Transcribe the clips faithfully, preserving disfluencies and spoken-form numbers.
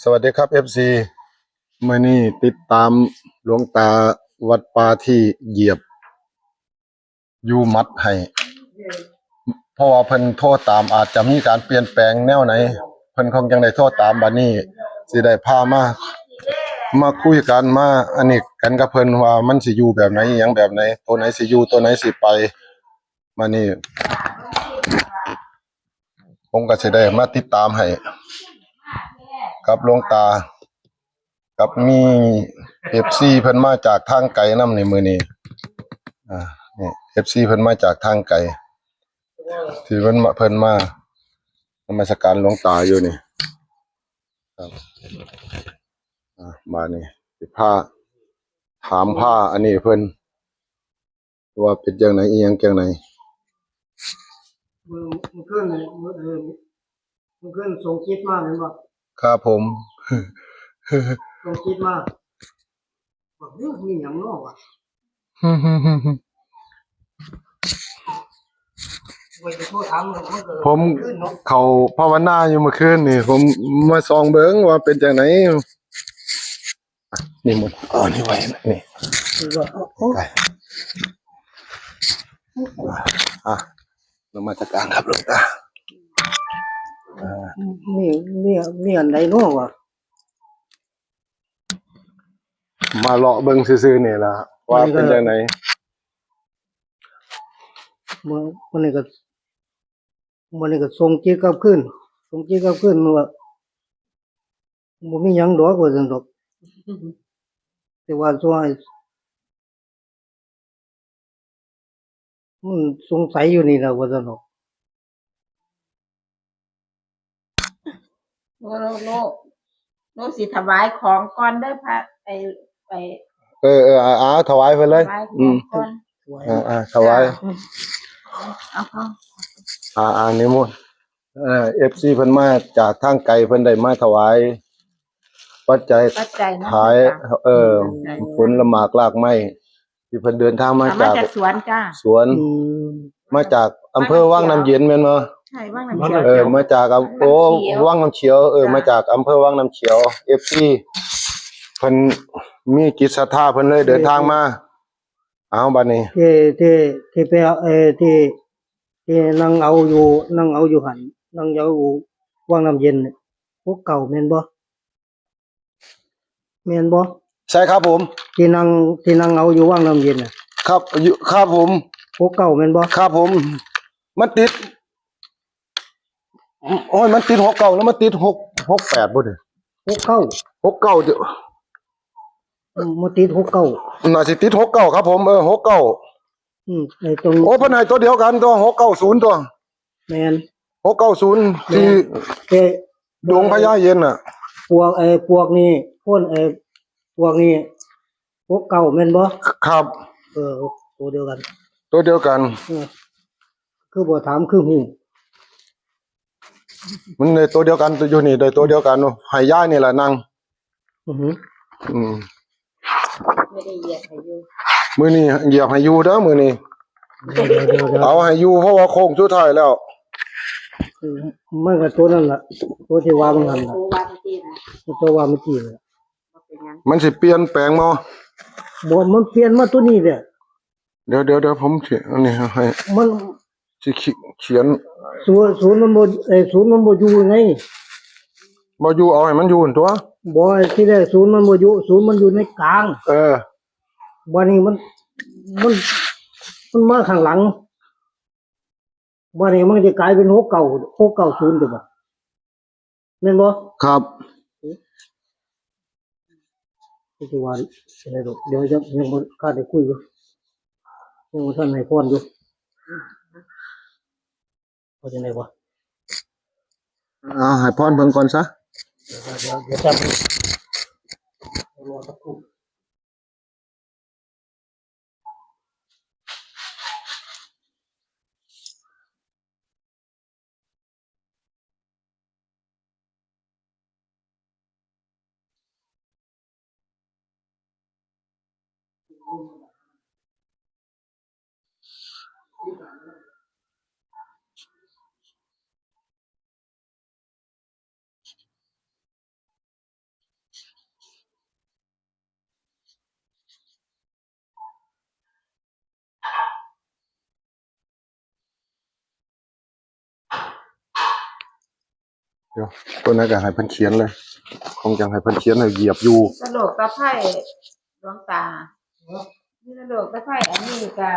สวัสดีครับ เอฟซี มื้อนี้ติดตามหลวงตาวัดป่าที่เหยียบ อยู่หมัดให้ เพราะว่าเพิ่นโทรตาม อาจจะมีการเปลี่ยนแปลงแนวไหน เพิ่นคงจังได้โทรตาม บัดนี้สิได้พามา มาคุยกัน มาอันนี้กันกับเพิ่นว่ามันสิอยู่แบบไหน อิหยังแบบไหน ตัวไหนสิอยู่ ตัวไหนสิไป มานี่ ผมก็สิได้มาติดตามให้ กับหลวงตา กับมี เอฟซี เพิ่นมาจากทางไกลนำในมื้อนี้ อ่า นี่ เอฟซี เพิ่นมาจากทางไกล ที่เพิ่นมา เพิ่นมานมัสการหลวงตาอยู่นี่ ครับ อ่า มานี่ สิพา ถามพาอันนี้เพิ่น ว่าเป็นจังไหน อีหยังจังไหน มื้อ มื้อคืนนี่ มื้อ เอ่อ มื้อคืนส่งจิตมาแม่นบ่ ครับผม ส่งจิตมา บอก เฮ้ย มีหยังน้อวะ ว่าจะโทรถามมันก็ ผม คืนเนาะ เข้าภาวนาอยู่เมื่อคืนนี่ ผมมาส่องเบิ่งว่าเป็นจังไหน นี่มัน อ๋อ นี่ไว้ นี่ คือว่า โอ้ ใกล้ อ่ะ นมัสการครับหลวงตา อ่า มี มี มีอันใดน้อวะ มาเลาะเบิ่งซื่อๆนี่ล่ะ ว่าเป็นจังไหน มื้อ มื้อนี้ก็ มื้อนี้ก็ส่งจิตกลับคืน ส่งจิตกลับคืนว่า บ่มีหยังดอก ว่าซั่นดอก แต่ว่าช่วง มันสงสัยอยู่นี่ล่ะ ว่าซั่นดอก โล โล โล โลสิถวายของก่อนเด้อพระ ไป ไป เออ เออ อ่า อ่า ถวายเพิ่นเลย ถวายของก่อน อืม อ่า อ่า ถวาย จ้ะ เอาของ อ่า อ่า นิมนต์ เอ่อ เอฟซี เพิ่นมาจากทางไกล เพิ่นได้มาถวาย ปัจจัย ปัจจัยนะ ขาย เจ้าค่ะ เออ ปัจจัย ผลหมากรากไม้ ที่เพิ่นเดินทางมา เอามา จาก จากสวนจ้า สวน อืม มาจากอำเภอวังน้ำเย็นแม่นบ่ ใช่ วังน้ำเขียว เออ มาจากอำ วังน้ำเขียว โอ้ วังน้ำเขียว เออ จ้ะ มาจากอำเภอวังน้ำเขียว เอฟซี เพิ่นมีจิตศรัทธา เพิ่นเลยเดินทางมา เอาบัดนี้ ที่ ที่ ที่ไปเอา เอ่อ ที่ ที่นั่งเอาอยู่ นั่งเอาอยู่หั่น นั่งเอาอยู่วังน้ำเย็นเนี่ย หกเก้าแม่นบ่ แม่นบ่ ใช่ครับผม ที่นั่ง ที่นั่งเอาอยู่วังน้ำเย็นน่ะ ครับ อยู่ ครับผม หกเก้าแม่นบ่ ครับผม มันติด โอ้ย มันติดหกเก้า แล้วมันติดหก หกแปดบ่เนี่ย หกเก้า หกเก้า เดี๋ยว อืม มันติดหกเก้า น่าสิติดหกเก้าครับผม เออ หกเก้า อืม ไอ้ตรง โอ้ เพิ่นให้ตัวเดียวกันตัว หกเก้าศูนย์ ตัว แม่น หกเก้าศูนย์ แม่น ที่ แต่ ดงพญาเย็นน่ะ ปวก เอ่อ ปวกนี่ พ่น เอ่อ ปวกนี่ หกเก้าแม่นบ่ ครับ เออ ตัวเดียวกัน ตัวเดียวกัน เออ คือบ่ถามคือฮู้ มันได้ตัวเดียวกัน ตัวอยู่นี่ได้ตัวเดียวกันเนาะ ให้ยายนี่ล่ะนั่ง อือหือ อืม ไม่ได้เหยียบให้อยู่ มื้อนี้เหยียบให้อยู่เด้อ มื้อนี้ เดี๋ยวๆๆๆ เอาให้อยู่ เพราะว่าโค้งสุดท้ายแล้ว เออ มันก็ตัวนั่นล่ะ ตัวที่ว่ามันหั่นล่ะ ตัวว่าเมื่อกี้นะ ตัวว่าเมื่อกี้น่ะ มันสิเปลี่ยนแปลงบ่ บ่ มันเปลี่ยนมาตัวนี้แหละ เดี๋ยว เดี๋ยว เดี๋ยวผมสิ อันนี้ให้ มัน สิขี- เขียน ศูนย์ ศูนย์มันบ่ เอ้ย ศูนย์มันบ่อยู่ไง บ่อยู่ เอาให้มันอยู่หั่นตัว บ่ ที่แรกศูนย์มันบ่อยู่ ศูนย์มันอยู่ในกลาง เออ บัดนี้มัน มัน มันมาข้างหลัง บัดนี้มันจะกลายเป็นหกเก้า หกเก้าศูนย์ ตัวบ่ แม่นบ่ ครับ ก็สิว่าจั่งใด๋ดอก เดี๋ยวยัง ยังบ่ทันได้คุยอยู่ ยังบ่ทันให้พรอยู่ ว่าจั่งใด๋วะ เอาให้พรเพิ่นก่อนซะ เดี๋ยว เดี๋ยว เดี๋ยวแป๊บนึง รอสักครู่ เดี๋ยว ตัวนั้นก็ให้เพิ่นเขียนเลย คงจังให้เพิ่นเขียนให้เหยียบอยู่ สะดวกตะไคร้หลวงตา นี่สะดวกตะไคร้อันนี้ก็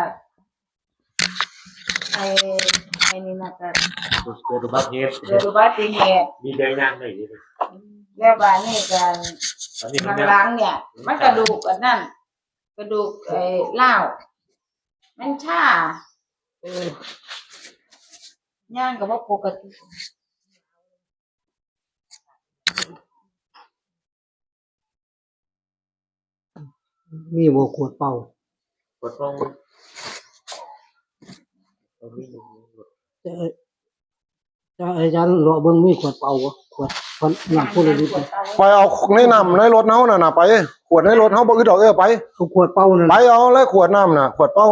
ไอ้ ไอ้นี่นะก็ เกิดอุบัติเหตุ เกิดอุบัติเหตุ มีใบหน้าได้อยู่ แล้วบาดนี้ก็ อันนี้มัน ข้างหลังเนี่ย มันกระดูกอันนั้น กระดูกไอ้ร้าว มันชา เออ ย่างก็บ่ปกติ มีบ่ขวดเปล่า ขวดเปล่า แต่ แต่อาจารย์เลาะเบิ่งมีขวดเปล่าบ่ ขวด ขวดน้ำพุทธลิตร ไปเอาในน้ำในรถเฮานั่นน่ะ ไป ขวดในรถเฮาบ่อึดดอก เออ ไป เอาขวดเปล่านั่น ไปเอาเลย ขวดน้ำน่ะ ขวดเปล่า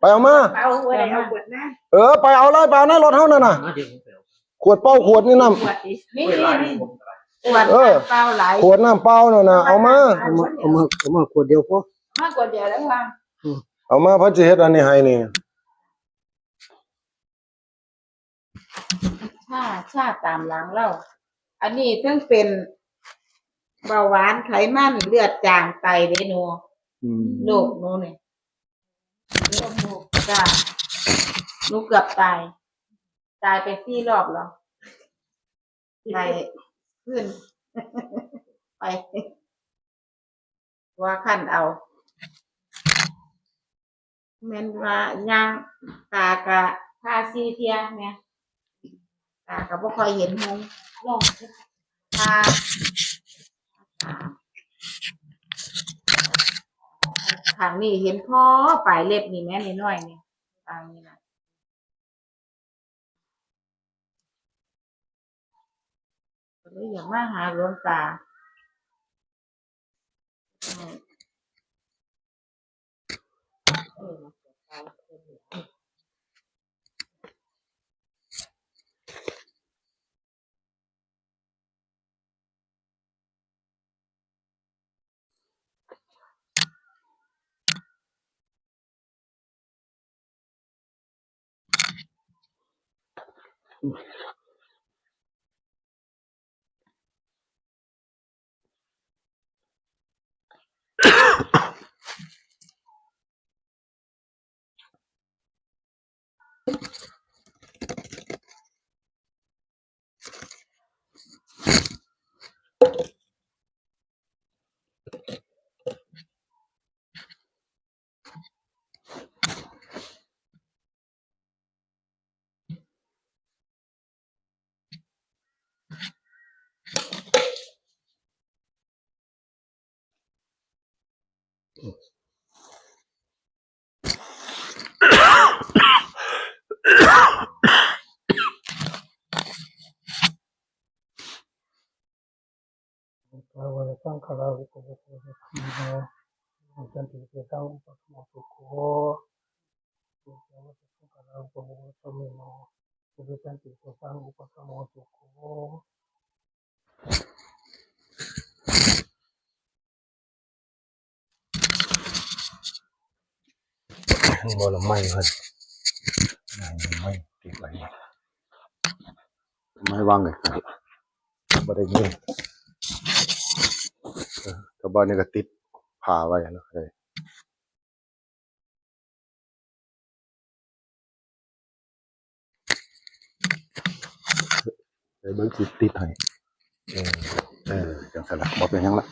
ไปเอามา เอาไว้เอาขวดน้ำ เออ ไปเอาเลย ไปเอาในรถเฮานั่นน่ะ มาเดี๋ยวผมไปเอา ขวดเปล่า ขวดนี่น้ำ ขวดดิ นี่ นี่ นี่ ขวด เออ เปล่าหลาย ขวดน้ำเปล่านั่นน่ะ เอามา เอามา เอามา เอามาขวดเดียวพอ มาขวดเดียวแล้ววาง เอามา เพิ่นสิเฮ็ดอันนี้ให้นี่ ชา ชาตามหลังเรา อันนี้เทิงเป็นเบาหวาน ไขมัน เลือดจาง ไตเด้หนู อืม โรคหนูนี่ โรคหนู จ้า หนูเกือบตาย ตายไปสี่รอบแล้ว ไปขึ้น ไป ว่าคันเอา แม่นว่าย่าง ตากะพาสี่เที่ยแม่ ตากะบ่ค่อยเห็นหง ลองพา ข้างนี้เห็นพอปลายเล็บนี่แม่น้อยๆนี่ ข้างนี้นะ ก็เลยอยากมาหาหลวงตา บ่ละไม้เพิ่น ไม้ติดไว้ ไม้วางไว้ บ่ได้ยิน เออ ก็บ่นี่ก็ติดผ้าไว้นะ เดี๋ยวเบิ่งสิติดให้ เออ เออ จังซั่นล่ะ บ่เป็นหยังละ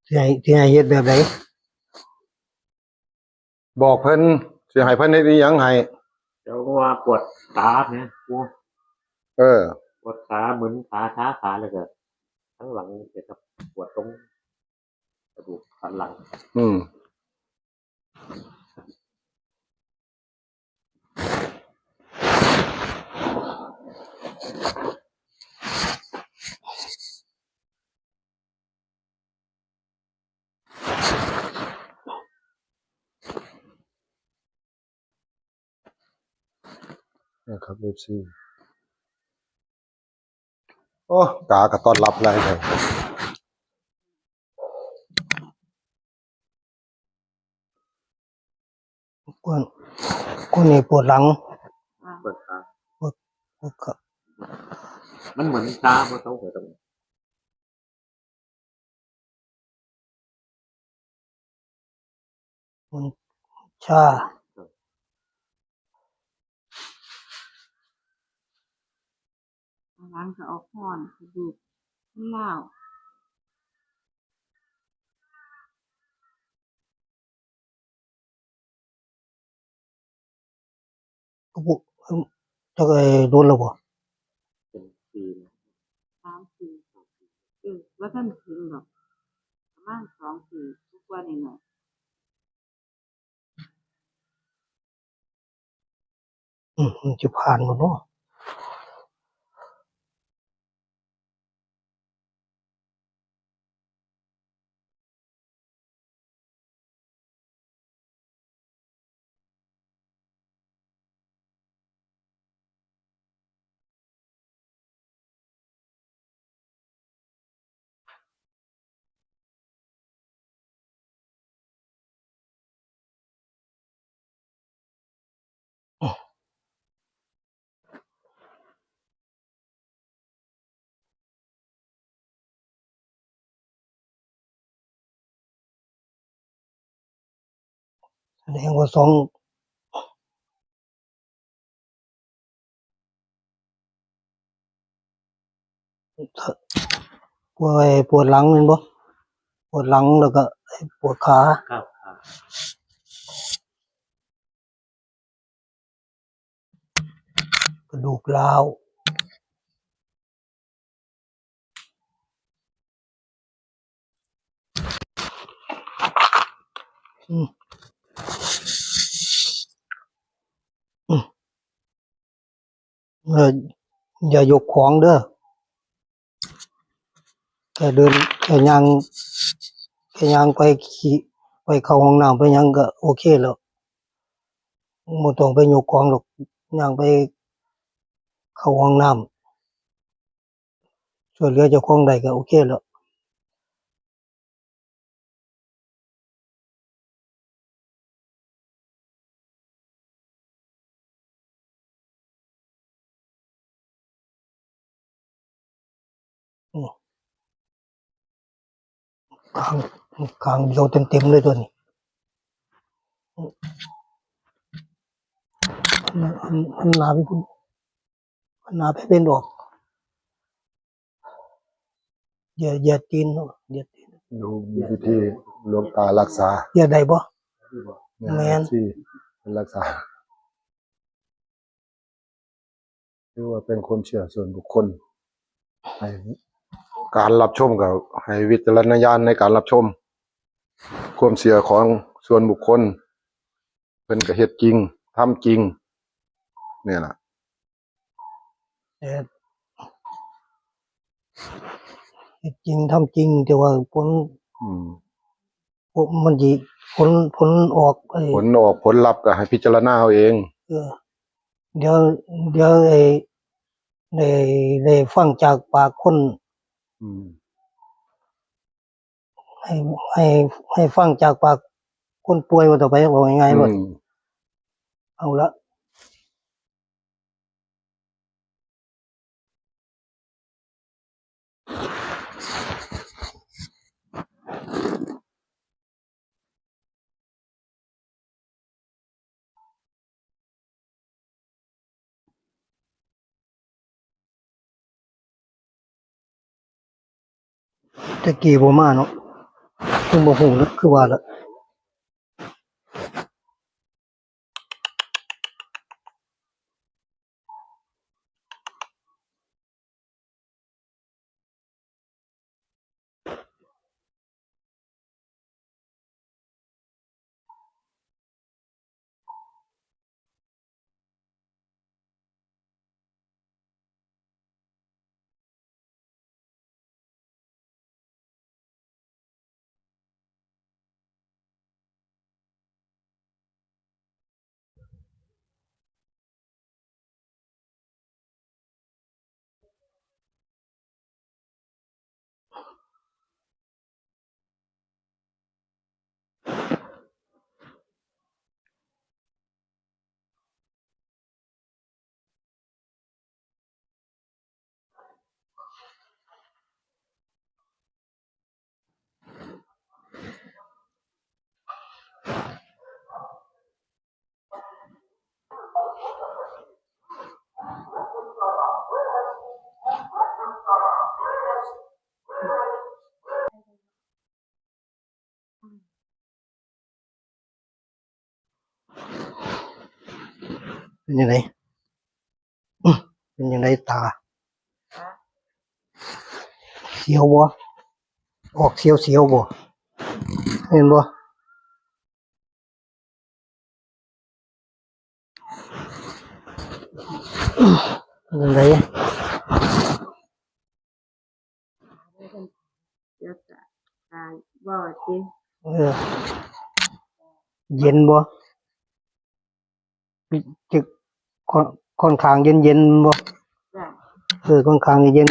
สิให้ สิให้เฮ็ดแบบใด บอกเพิ่น สิให้เพิ่นเฮ็ดอิหยังให้ เดี๋ยวว่าปวดตาเนี่ย ครู เออ ปวดตา มึนขา ชาขา แล้วก็ ทั้งหลังจะปวดตรง กระดูกสันหลัง อืม เ นะครับ เอฟซี โอ้ กากะต้อนรับหลายแท้ คน คนนี้ปวดหลัง อ่า ปวดขา ปวด ปวดขา มันเหมือนชา มันต้องหัวตรง มันชา หลังก็ออกฮ้อน กระดูกมันร้าว ก็บ่ จัก ไอ้ โดนแล้วบ่ เป็นปีแล้ว สามปี เออ บ่ทันถึงดอก ประมาณสองปีกว่าๆ นี่แหละ อืม มันจะผ่านบ่เนาะ แสดงว่าสอง ปวด ปวดหลังแม่นบ่ ปวดหลังแล้วก็ปวดขา ครับ ครับ กระดูกร้าว อืม อืม เออ อย่ายกของเด้อ แค่เดิน แค่ย่าง แค่ย่างไปขี้ ไปเข้าห้องน้ำไปหยังก็โอเคแล้ว บ่ต้องไปยกของหรอก ย่างไปเข้าห้องน้ำ ช่วยเหลือเจ้าของได้ก็โอเคแล้ว อืม ข้าง ข้างเดียวเต็มๆเลยตัวนี้ หัน หัน หันหน้าไปพุ้น หันหน้าไปเป็นออก เหยียด เหยียดตีนเนาะ เหยียดตีน ดูวิธีหลวงตารักษา เหยียดได้บ่ แม่น ที่รักษา ถือว่าเป็นความเชื่อส่วนบุคคล ให้การรับชมก็ให้วิจารณญาณในการรับชม ความเชื่อของส่วนบุคคล เพิ่นก็เฮ็ดจริง ทำจริง นี่ล่ะ แต่ เฮ็ดจริง ทำจริง แต่ว่าผล อืม ผลมันสิ ผล ผลออก ไอ้ ผลออกผลลัพธ์ก็ให้พิจารณาเอาเอง เออ เดี๋ยว เดี๋ยวไอ้ ได้ ได้ฟังจากปากคน อืม ให้ ให้ ให้ฟังจากปากคนป่วยว่าต่อไป เว้าง่ายๆ อืม โลด เอาละ แต่กี้บ่มาเนาะ เพิ่งบ่ฮู้เนาะ คือว่าล่ะ เป็นยังไง เป็นยังไงตา เสียวบ่ ออกเสียวเสียวบ่ เห็นบ่ เป็นยังไง เดี๋ยวจะ อ่า บ่ติ เออ เย็นบ่ จึก ค่อน ค่อนข้างเย็นๆบ่ จ้ะ เออ ค่อนข้างเย็น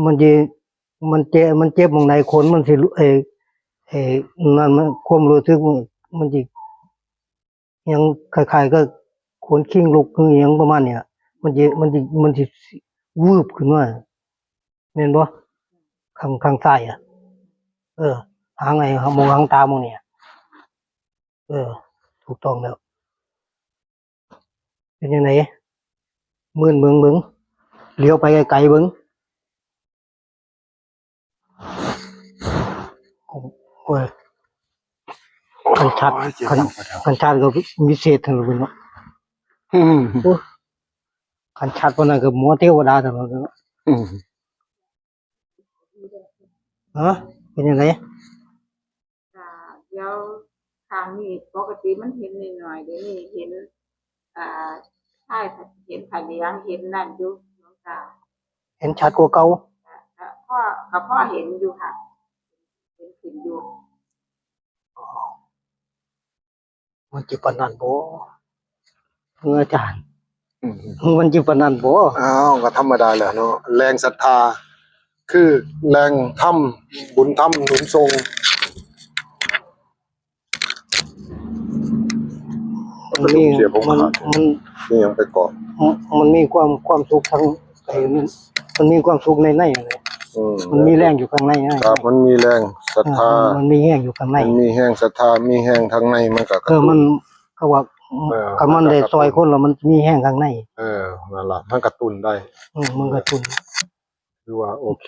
มันสิ มันเจ็บ มันเจ็บหม่องใด ขนมันสิลุ เอ่อ เอ่อ นั่นมัน ความรู้สึกมัน มันสิ หยังคล้ายๆกับขนคิงลุกคือหยังประมาณนี้ล่ะ มันสิ มันสิ มันสิวืบขึ้นมา แม่นบ่ ข้าง ข้างซ้ายอะ เออ หางไอ้ หาง หม่องหางตาหม่องนี้อะ เออ ถูกต้องแล้ว เป็นจั่งใด มื่นเบิ่ง เบิ่ง เหลียวไปไกลๆเบิ่ง โอ้ย คันชัด โอ้ย เจ็บ คัน หลังปวดหลัง คันชัดก็วิเศษหั่นล่ะเนาะ อืม โอ้ย คันชัดปานนั้นก็หมอเทวดาซั่นล่ะเนาะ อืม ฮะ เป็นจั่งใด อ่า เดี๋ยวข้างนี้ปกติมันเห็นน้อยๆ เดี๋ยวนี้เห็น อ่า ใช่ เห็นผาเหลือง เห็นนั่นอยู่หลวงตา เห็นชัดกว่าเก่า ก็ ก็พอ ก็พอเห็นอยู่ค่ะ เห็นขึ้นอยู่ มันสิปานนั้นบ่ เออ อาจารย์ อืม มันสิปานนั้นบ่ อ้าว ก็ธรรมดาแหละเนาะ แรงศรัทธา คือแรงทำบุญทำหนุนส่ง มันมี เสียผม มัน ขาด มัน นี่ยังไปเกาะ มัน มันมีความ ความสุขทาง ไอ้ มัน มันมีความสุขใน ในนั่นแหละ อืม มันมีแรงอยู่ข้างในนะ ครับ มันมีแรงศรัทธา เออ มันมีแรงอยู่ข้างใน มันมีแรงศรัทธา มีแรงทางใน มันก็กระตุ้น เออ มัน เขาว่า เออ คันมันได้ มันก็กระตุ้น ซ่อยคนแล้วมันมีแรงข้างใน เออ นั่นล่ะ มันกระตุ้นได้ อืม มันกระตุ้น คือว่าโอเค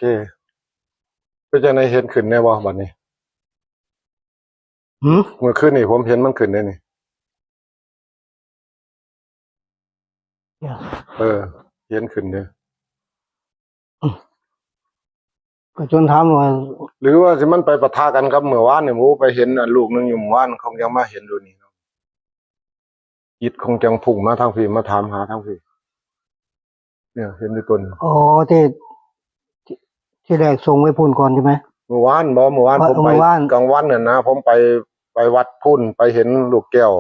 เป็นจั่งใด เห็นขึ้นแน่บ่บัดนี้ หืม เมื่อคืนนี่ผมเห็นมันขึ้นเด้นี่ เนี่ย เออ เห็นขึ้นเด้ ก็จนถามว่า หรือว่าสิมันไปปะทะกันกับเมื่อวานนี่ โอ้ ไปเห็นอันลูกหนึ่งอยู่เมื่อวาน คงยังมาเห็นดูนี่เนาะ จิตคงจังพุ่งมาทางพี้ มาถามหาทางพี้ เนี่ย เห็นอยู่ต้น อ๋อ ที่ ที่ ที่แรกส่งไว้พุ่นก่อนใช่ไหม เมื่อวานบ่ เมื่อวาน เมื่อ ผมไป เมื่อวาน กลางวันน่ะนะ ผมไป ไปวัดพุ่น ไปเห็นลูกแก้ว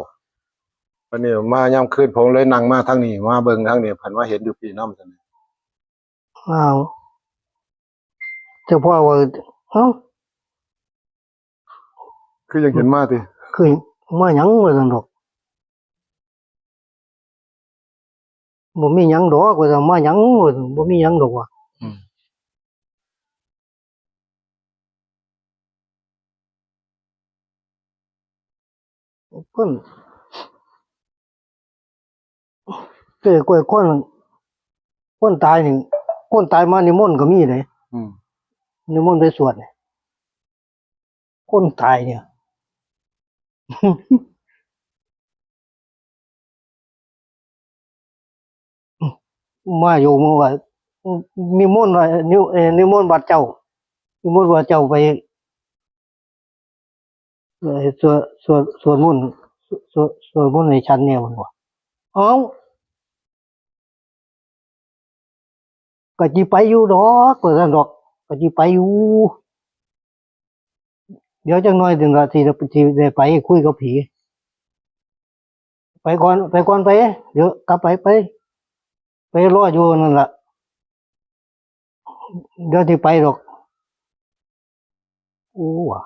บัดนี้มายามคืน ผมเลยนั่งมาทางนี้ มาเบิ่งทางนี้ เพิ่นว่าเห็นอยู่พี้นำซั่น อ้าว เจ้าพ่อว่า เอ้า คือยังเห็นมาติ คือมาหยังว่าซั่นดอก บ่มีหยังดอกว่าซั่น มาหยังว่าซั่น บ่มีหยังดอกว่า อืม เพิ่น เจ้ากล้วยคน คนตายนี่ คนตายมานิมนต์ก็มีเด้ อืม นิมนต์ไปสวดนี่ คนตายเนี่ย มาอยู่มื้อว่า นิมนต์ว่า นิ เอ่อ นิมนต์วัดเจ้า นิมนต์วัดเจ้าไป เอ่อ สวด สวด สวดมนต์ สวด สวดมนต์ให้ฉันแหน่ เพิ่นว่า เอ้า ก็สิไปอยู่ดอก ว่าซั่นดอก ก็สิไปอยู่ เดี๋ยวจักหน่อยถึงละ สิ สิได้ไปคุยกับผี ไปก่อน ไปก่อนไป เดี๋ยวกลับไป ไป ไปรออยู่นั่นล่ะ เดี๋ยวสิไปดอก โอ้ ว่ะ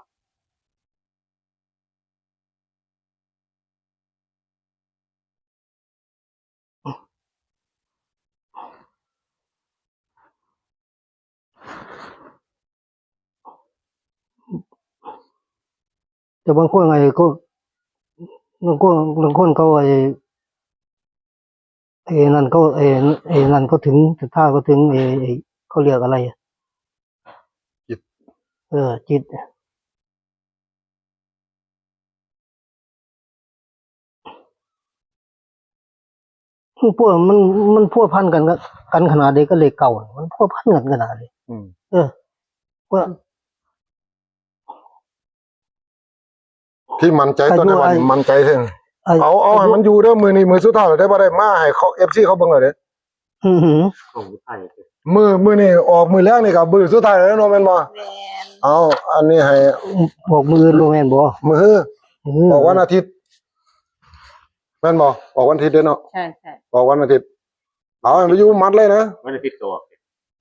แต่บางคนไอ้ก็ บางคน บางคนเขาไอ้ ไอ้นั่นเขา ไอ้ ไอ้นั่นเขาถึง ศรัทธาเขาถึง ไอ้ ไอ้ เขาเรียกอะไรอะ จิต เออ จิต มันพัว มัน มันพัวพันกันกับ กันขนาดใดก็เลขเก้านี่ มันพัวพันกันขนาดใด อืม เออ ว่า ที่มั่นใจตัวนั้น อายุ ว่ามั่นใจเท่านั้น อายุ เอา เอาให้มันอยู่เด้อ มื้อนี้มื้อสุดท้ายแล้วเด้อ บ่ได้มาให้เขา เอฟซี เขาเบิ่งแล้วเด้อ อือหือ มื้อ มื้อนี้ออกมื้อแลงนี่ก็มื้อสุดท้ายแล้วเนาะ แม่นบ่ แม่น เอา อันนี้ให้ ออกมื้ออื่นบ่แม่นบ่ มื้อ มื้อ ออกวันอาทิตย์ แม่นบ่ ออกวันอาทิตย์เด้อเนาะ ใช่ ใช่ ออกวันอาทิตย์ เอาให้มันอยู่มัดเลยนะ วันอาทิตย์ก็ออก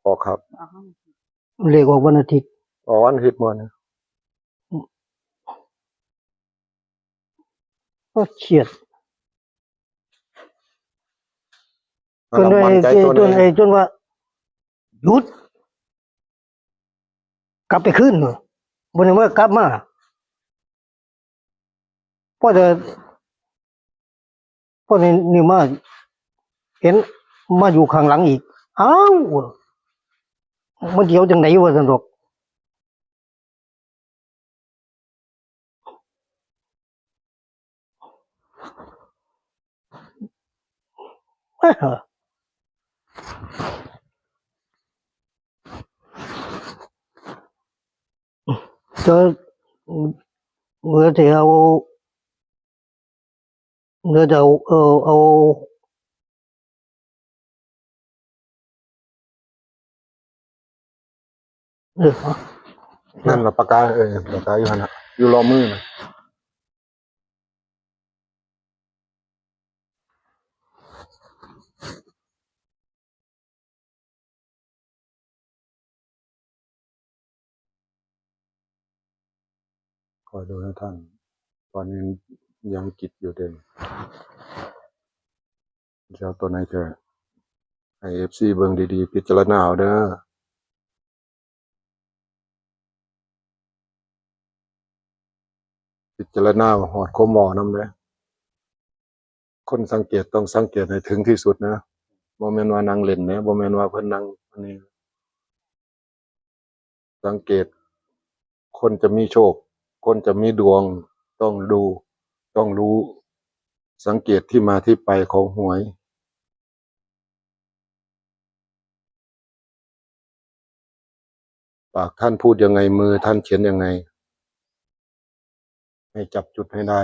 ออกครับ ออกวันอาทิตย์ เลขออกวันอาทิตย์ ออกวันอาทิตย์มื้อนี้ ก็เฉียด นั่นล่ะ จนไอ้ มั่นใจตัว จน นี้ ไอ้ จนว่า หยุด กลับไปคืนเนาะ บ่ได้ว่ากลับมา พอแต่ พอนี่ นี่มา เห็นมาอยู่ข้างหลังอีก อ้าว มันสิเอาจั่งใดวะ ซั่นดอก ก็ เหลือแต่เอา เหลือแต่เอา เออ เอา เออ นั่นล่ะปากกา เออ ปากกาอยู่หั่นน่ะ อยู่รอมือน่ะ คอยดูนะท่าน ตอนนี้ยังคิดอยู่เด้ เจ้าตัวไหนเถอะ ให้ เอฟซี เบิ่งดีๆ พิจารณาเอาเด้อ พิจารณาฮอดความเว้านำเด้อ คนสังเกตต้องสังเกตให้ถึงที่สุดนะ บ่แม่นว่านั่งเล่นนะ บ่แม่นว่าเพิ่นนั่งอันนี้ สังเกต คนจะมีโชค คนจะมีดวง ต้องดู ต้องรู้ สังเกตที่มาที่ไปของหวย ปากท่านพูดยังไง มือท่านเขียนยังไง ให้จับจุดให้ได้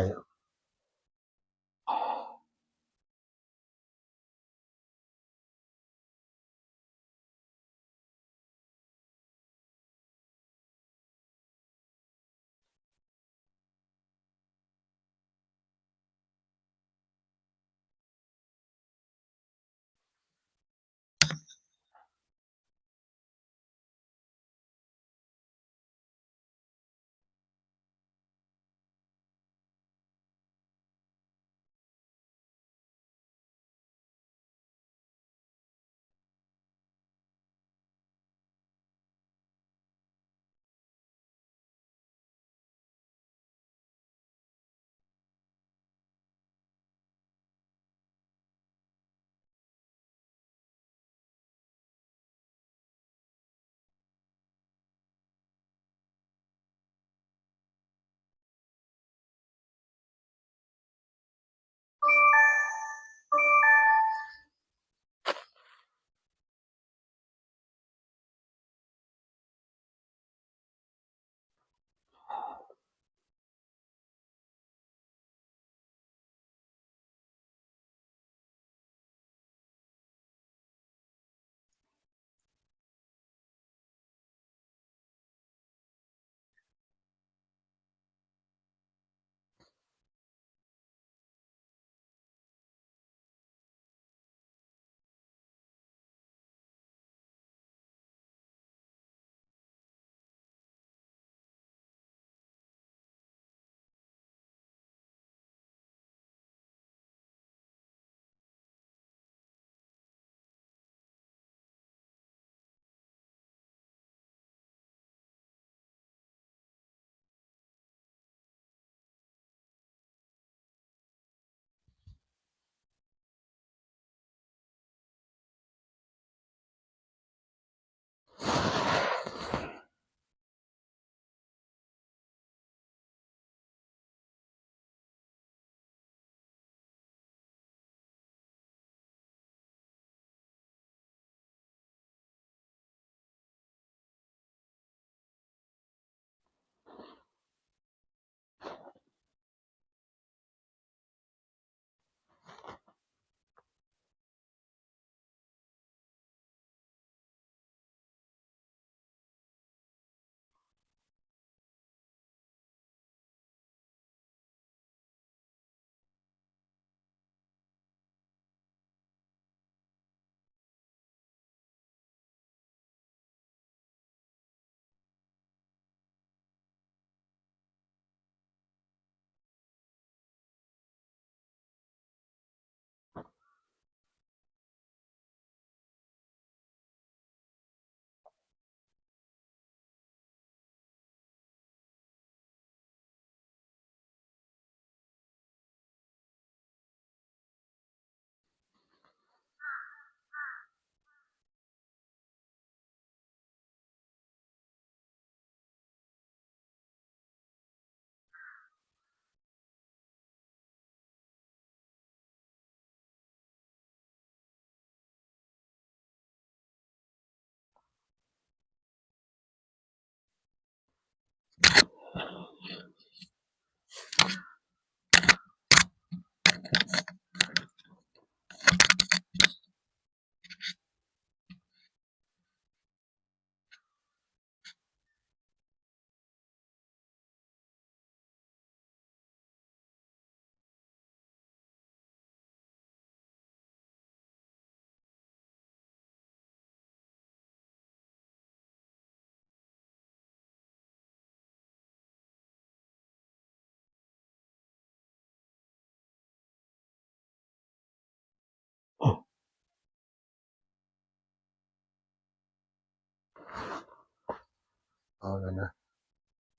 เอาแล้วนะ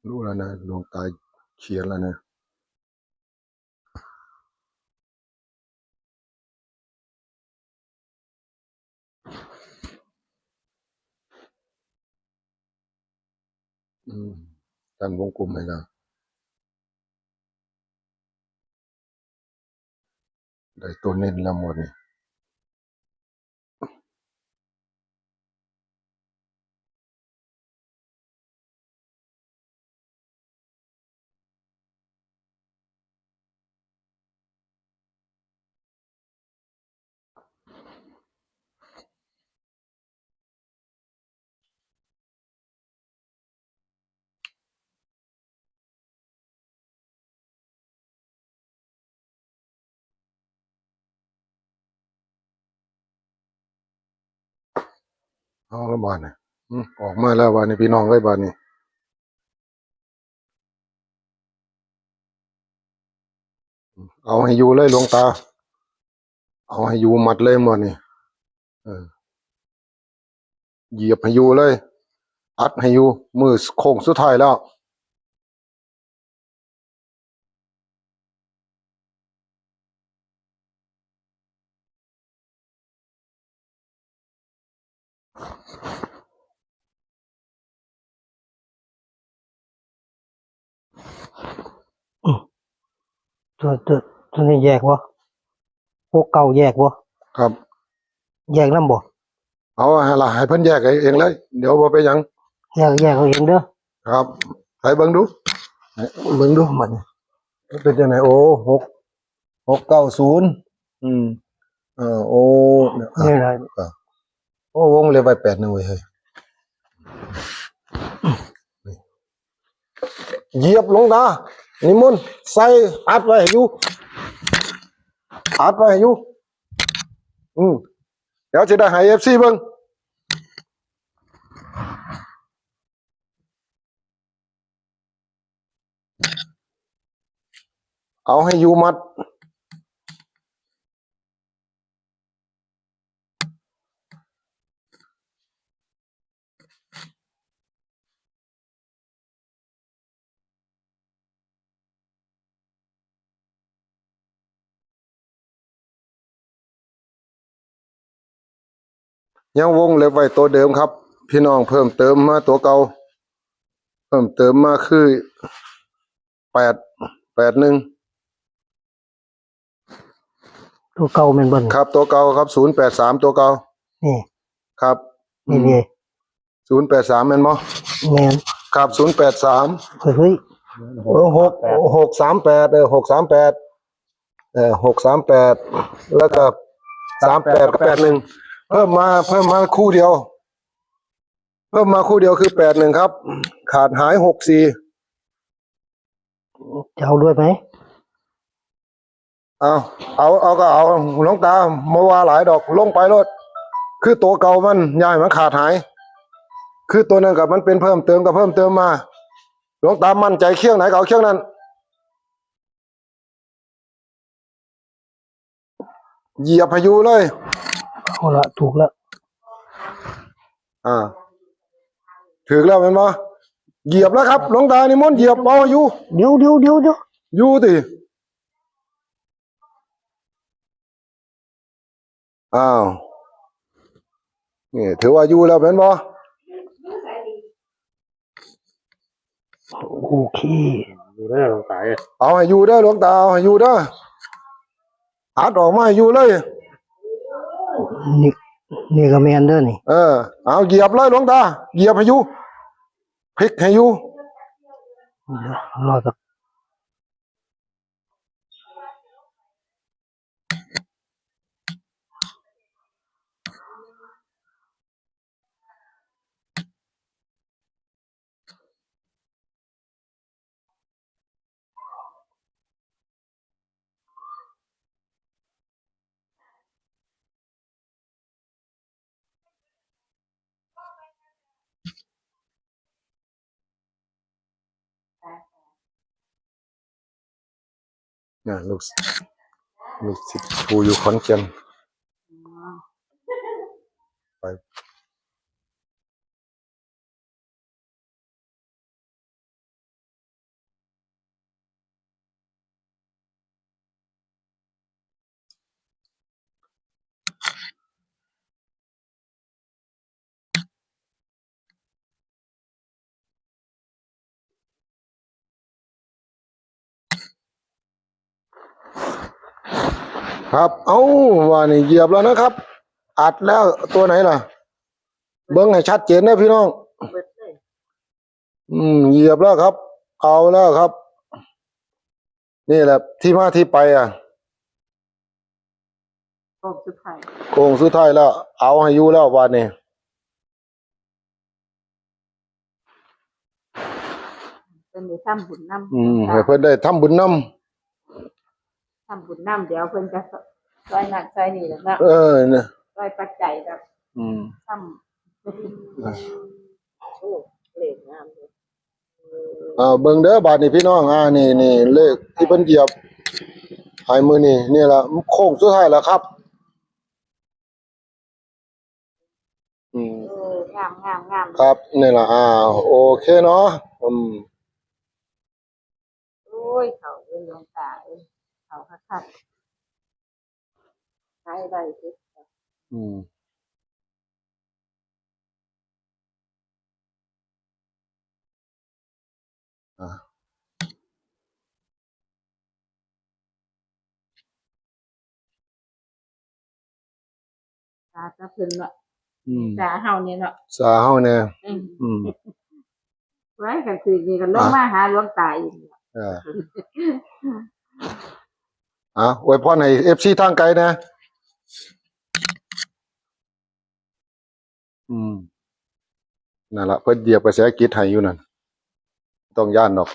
รู้แล้วนะ หลวงตาเขียนแล้วนะ อืม ตั้งวงกลมให้แล้ว ได้ตัวเน้นแล้วหมดนี่ เอาละบาดนี่ อืม ออกมาแล้วบาดนี่ พี่น้องเอ้ย บาดนี่ เอาให้อยู่เลยหลวงตา เอาให้อยู่หมัดเลยหมดนี่ เออ เหยียบให้อยู่เลย อัดให้อยู่ มือโค้งสุดท้ายแล้ว อืม ตัว ตัว ตัวนี้แยกบ่ หกเก้าแยกบ่ ครับ แยกนำบ่ เอาหั่นล่ะ ให้เพิ่นแยกเอาเองเลย เดี๋ยวบ่เป็นหยัง แยก แยกเอาเองเด้อ ครับ ไปเบิ่งดู เบิ่งดูบัดนี้ เป็นจังได๋ โอ้ หก หกเก้าศูนย์ อืม เออ โอ้ เนี่ย อ่ะ นี่นะ อ่ะ โอ้ วงเล็บไว้แปดหนึ่งเว้ย เฮ้ย เหยียบหลวงตา นิมนต์ ใส่ อัดไว้ให้อยู่ อัดไว้ให้อยู่ อืม เดี๋ยวสิได้ให้ เอฟซี เบิ่ง เอาให้อยู่หมัด ยังวงเล็บไว้ตัวเดิมครับ พี่น้อง เพิ่มเติมมาตัวเก่า เพิ่มเติมมาคือ แปด แปดหนึ่ง ตัวเก่าแม่นบ่นี่ ครับ ตัวเก่าครับ ศูนย์แปดสาม ตัวเก่า นี่ ครับ นี่ อืม นี่ ศูนย์แปดสาม แม่นบ่ แม่น ครับ ศูนย์แปดสาม เฮ้ย เฮ้ย เออ หก หกสามแปด เออ หกสามแปด เออ หกสามแปด แล้วก็ สามแปด กับ แปดหนึ่ง เพิ่มมา เพิ่มมาคู่เดียว เพิ่มมาคู่เดียวคือ แปดหนึ่ง ครับ ขาดหาย หกสี่ จะเอาด้วยไหม เอา เอา เอาก็เอา หลวงตา บ่ว่าหลายดอก ลงไปโลด คือตัวเก่ามัน อย่าให้มันขาดหาย คือตัวนั้นก็มันเป็นเพิ่มเติมก็เพิ่มเติมมา หลวงตามั่นใจเคียงไหนก็เอาเคียงนั้น เหยียบให้อยู่เลย เอาละ ถูกละ อ่า ถืกแล้วแม่นบ่ เหยียบแล้วครับ หลวงตานิมนต์เหยียบ เอาให้อยู่ เดี๋ยว เดี๋ยว เดี๋ยว เดี๋ยว อยู่ติ อ้าว นี่ถือว่าอยู่แล้วแม่นบ่ โอเค อยู่เด้อหลวงตาเอ้ย เอาให้อยู่เด้อหลวงตา เอาให้อยู่เด้อ อัดออกมาให้อยู่เลย นี่ นี่ก็แม่นเด้อนี่ เออ เอาเหยียบเลยหลวงตา เหยียบให้อยู่ พลิกให้อยู่ เดี๋ยวรอสัก นะ ลูก ลูกศิษย์ครูอยู่ขอนแก่น อ๋อ ไป ครับ เอ้า ว่านี่เหยียบแล้วนะครับ อัดแล้ว ตัวไหนล่ะ เบิ่งให้ชัดเจนนะพี่น้อง เบิดเลย อืม เหยียบแล้วครับ เอาแล้วครับ นี่แหละที่มาที่ไปอ่ะ โค้งสุดท้าย โค้งสุดท้ายแล้ว เอาให้อยู่แล้วบาดนี้ เพิ่นได้ทำบุญนำ อืม ให้เพิ่นได้ทำบุญนำ ทำบุญนำ เดี๋ยวเพิ่นจะซอยนั่นซอยนี่แหละเนาะ เออ เนี่ย ซอยปัจจัยแบบ อืม ทำ โอ้ เลขงามเลย อ่า เบิ่งเด้อบาดนี้พี่น้อง อ่า นี่ นี่ เลขที่เพิ่นเหยียบให้มื้อนี้ นี่ล่ะ โค้งสุดท้ายแล้วครับ อืม เออ งาม งาม งาม ครับ นี่ล่ะ อ่า โอเคเนาะ อืม โอ้ย เขาเอ้ย หลวงตาเอ้ย เขาคักๆ หายไวเด้อ อืม อ่ะ สาธุเพิ่นเนาะ อืม สาเฮาเนี่ยเนาะ สาเฮาแน่ อืม อืม ไว้กันสินี่ก็ลงมาหาหลวงตาอีก อ่ะ อ่ะ อวยพรให้เอฟซีทางไกลนะ อืม นั่นล่ะ เพิ่นเหยียบกระแสจิตให้อยู่นั่น ต้องย้านดอก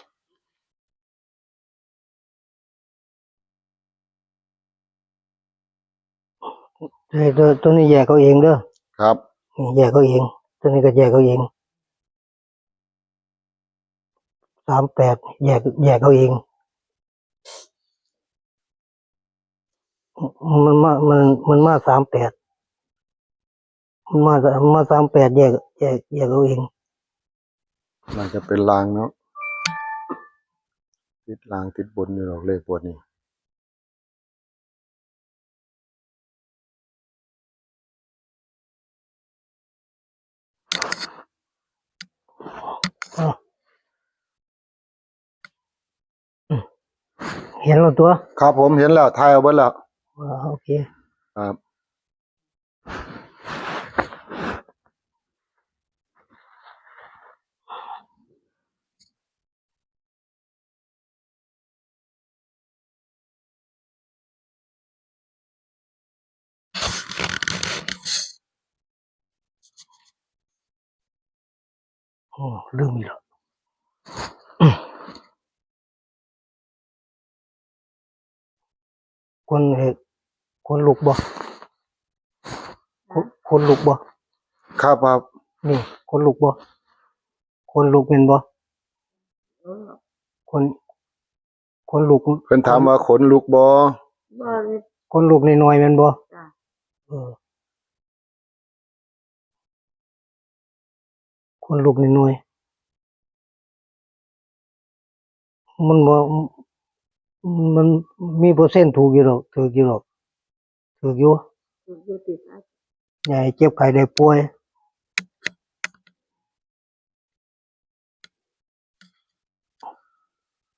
เอ้ย ตัว ตัวนี้แยกเอาเองเด้อ ครับ นี่แยกเอาเอง ตัวนี้ก็แยกเอาเอง สามแปด แยก แยกเอาเอง มันมา มัน มันมาสามแปด มันมา มันมาสามแปด แยก แยก แยกเอาเอง น่าจะเป็นลางเนาะ ติดลางติดบนอยู่ดอกเลขบนนี่ อ่ะ อืม เห็นแล้วตัว ครับผม เห็นแล้ว ถ่ายเอาเบิดแล้ว อ่า โอเค ครับ โอ้ ลืมอีกแล้ว คน เอ่อ คนลุกบ่ คน คนลุกบ่ ครับ ครับ นี่ คนลุกบ่ คนลุกแม่นบ่ เออ คน คนลุก เพิ่นถามว่าขนลุกบ่ บ่เลย คนลุกน้อยๆแม่นบ่ จ้ะ เออ คนลุกน้อยๆ มันบ่ มันมีเปอร์เซ็นต์ถูกอยู่ดอก ถูกอยู่ดอก ถูกอยู่ ถูกอยู่ติดนะ อย่าให้เจ็บไข้ได้ป่วย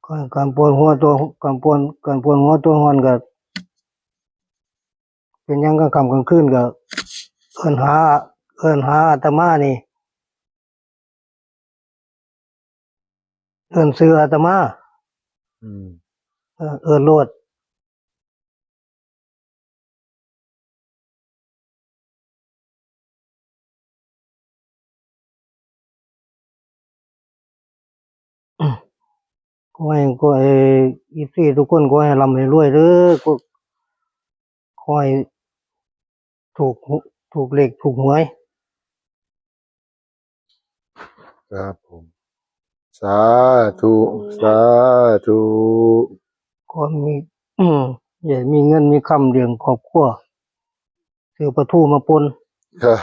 การ การปวดหัวตัว การปวด การปวดหัวตัวร้อนก็ เป็นหยังกลางค่ำกลางคืนก็ เอิ้นหา เอิ้นหาอาตมานี่ เอิ้นชื่ออาตมา อืม เออ เอิ้นโลด ขอให้ ขอให้ เอฟซี ทุกคน ขอให้ร่ำให้รวยเด้อ ขอ ขอให้ถูก ถูกเลขถูกหวย ครับผม สาธุ สาธุ ขอมี อืม อย่ามีเงินมีคำเลี้ยงครอบครัว ซื้อปลาทูมาป่น ครับ